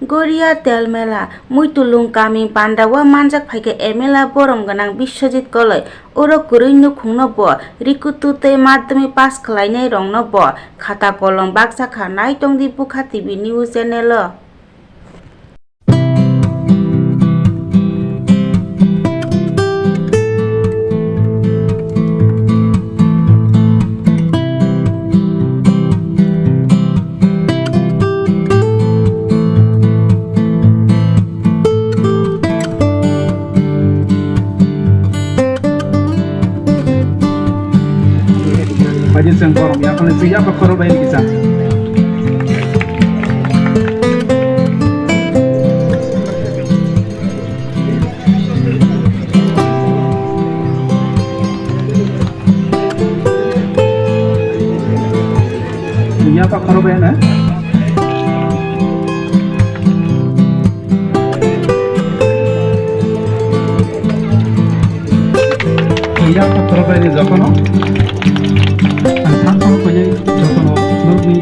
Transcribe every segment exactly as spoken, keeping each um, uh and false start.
Goria Telmela, Muitulung kami Pandao manjak phaikha M L A borom gwnang Biswajit Koloi. Oro kwrwi nukhungno bo rikutu tei madhyamik pass khlainai rokno bo khata kolom baksa kha. Naitongdi Bukha T V news channel o. Haji seng korom ya, kone seng ya, pa korom bai kisa. Dunia pa khoro bai na. Dunia pa khoro bai ni jotono. Ang thang thang koi jotono nukni.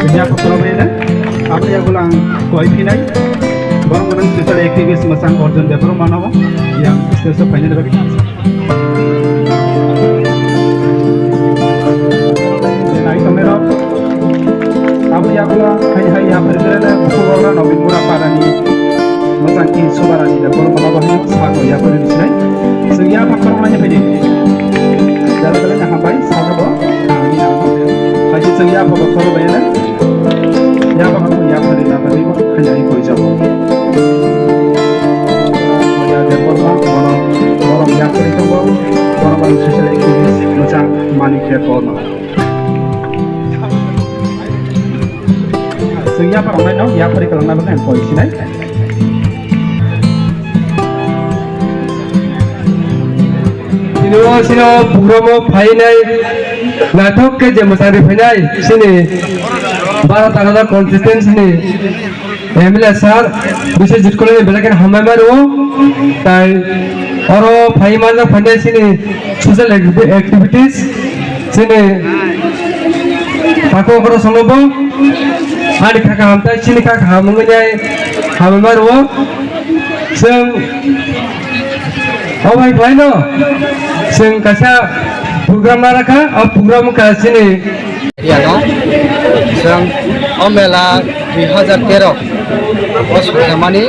Dunia pa khoro bai na. Abri agulang koi phinai. Borong borong social activist masang orjon beparo manawa. Yang stage o phainani bagwi. Nai tongnai rok. Abo yagulo hai hai yapharjana bukurogra Nobin Bura parani mojang ki subarani da borok mala bahino sago yapharjani sinai. Chwng yapha khoroknani phaidi. Jara jara na hambai sago bo. Ani ano. Hai chwng yapha khorok bayana. Yapha khorok yapharjana bagwi bo khanjani koi jabo. Borok borok yapharjana tongo. Borok borok social activist mojang Manik Debbarma. Chwng yapha rok nai no, yapha ri kwlwng nai bo khe ang koi sinai. Tini o sino program o phainai naithok khe je mwsari phainai sini Baro Takada constituency ni M L A sir, Biswajit Koloi ni belai kheno hambai ma rwo. Tai oro phai manjak phainai sini social activi-, activities sini takhuk okra songno bo ani kha kaham tai sini kha kaham wngwi nai hambai ma rwo. Chwng o bai khlaino chwng kaisa program ma rakha, o program wngkha sini. Area no chwng o mela dui hazar tero o sokhamani